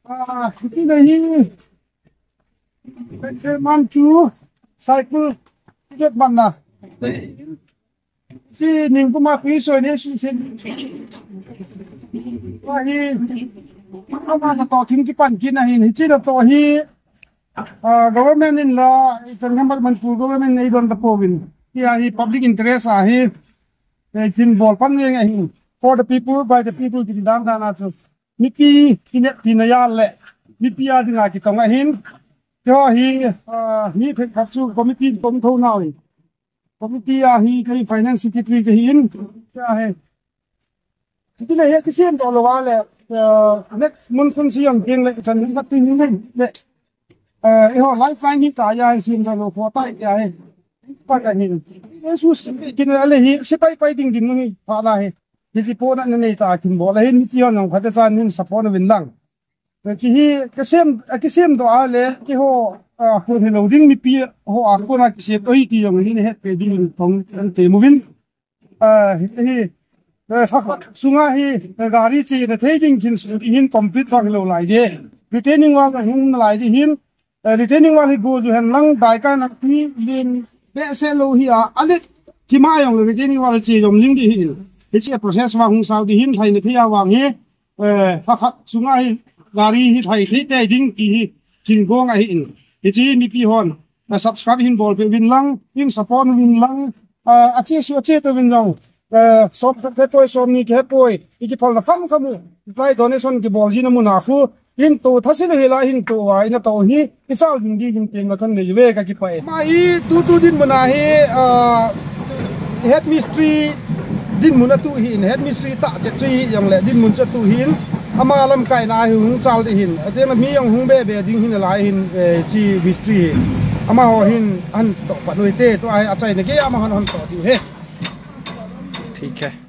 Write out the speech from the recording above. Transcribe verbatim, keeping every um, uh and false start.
Ah, iti na hi. Manchu cycle ticket man na. Si ning kuma pi so ne si sin. Wa hi. Ama na to thing ki pan ki na hin. Hi chi na to hi. Ah, government in la, itan number Manipur government nei don ta povin. Hi a hi public interest a hi. Eh, kin bol pan nge nge hin. For the people, by the people, kin dan dan a chu. Mipi, kin kin a ya le. Mipi a dinga ki tong a hin. Yo hi, ah, mi phe khat chu committee, committee thou nau hin. Committee a hi, kei finance secretary kei hin. Ya he. Iti le hi kisem to lo wa le, eh, next monsoon si yang ting le, chan ni mati ni le. Eh, iho lifeline hi ta ya hi sim to lo ko ta ya hi. Pa ka hin. Yesu sim kin le hi, si pai pai ding ding ni pa la hi. Hi si po na ne ta kin bo le hin, si yon nong khata chan hin support win lang. Chi hi kisem, kisem to a le, kiho, ah, ko hi lo ding mipi ho a ko na kisem to hi ti yong ni het pe ding tong an te moving. Ah, hi, hi, eh, sakhat sunga hi, eh, gari chena thei ding kin su hin complete bang lo lai de. Retaining wall a hung lai de hin, eh, retaining wall hi go ju hen lang dai ka na ni lin be se lo hi a, a le ki ma yong retaining wall che yom ling de hin. Hi che process wa hung sao de hin thai na thei a wang hi, eh, sakhat sunga hi gari hi thai thei te ding ki hi kin gong a hi in. Hi chi mipi hon, eh, subscribe hin bol pe win lang, in support win lang, ah, a che su a che to win jong. Eh, som khat he poi, som ni ke poi. I ki phal na kham kham u. Try donation ki bol ji na mun a khu. In to tha si le hi la hin to wa, in a to hi. I chao jing di jing teng la kan nei ve ka ki pai. Ma hi tu tu din mun a hi, ah, head mistri din mun a tu hi in. Head mistri ta che chu hi yang le din mun che tu hi in. Ama lam kai na hi hung chal di hin. A te na mi yang hung be be ding hin la hin, eh, chi mistri hi. Ama ho hin an to pa noi te to ai a chai na ke ama han han to di he. ठीक है।